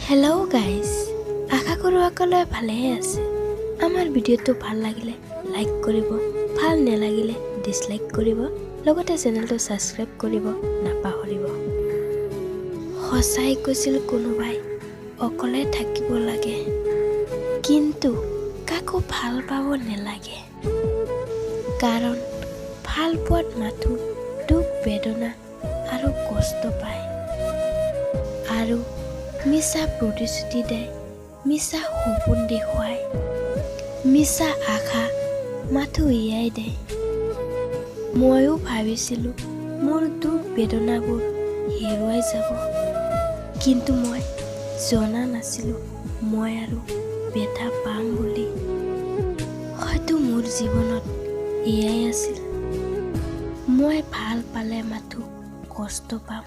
Hello' guys, আশা কৰোঁ সকলোৱে ভালেই আছে। আমাৰ ভিডিঅ'টো ভাল লাগিলে লাইক কৰিব, ভাল নালাগিলে ডিছলাইক কৰিব, লগতে চেনেলটো ছাবস্ক্ৰাইব কৰিব নাপাহৰিব। সঁচাই কৈছিল কোনোবাই, অকলে থাকিব লাগে কিন্তু কাকো ভাল পাব নালাগে, কাৰণ ভাল পোৱাত মাথো দুখ বেদনা আৰু কষ্ট পায়, আৰু মিছা প্ৰতিশ্ৰুতি দিয়ে, মিছা সপোন দেখুৱায়, মিছা আশা মাথো এয়াই দিয়ে। ময়ো ভাবিছিলোঁ মোৰ দুখ বেদনাবোৰ হেৰুৱাই যাব, কিন্তু মই জনা নাছিলোঁ মই আৰু ব্যথা পাম বুলি। হয়তো মোৰ জীৱনত এয়াই আছিল, মই ভাল পালে মাথো কষ্ট পাম।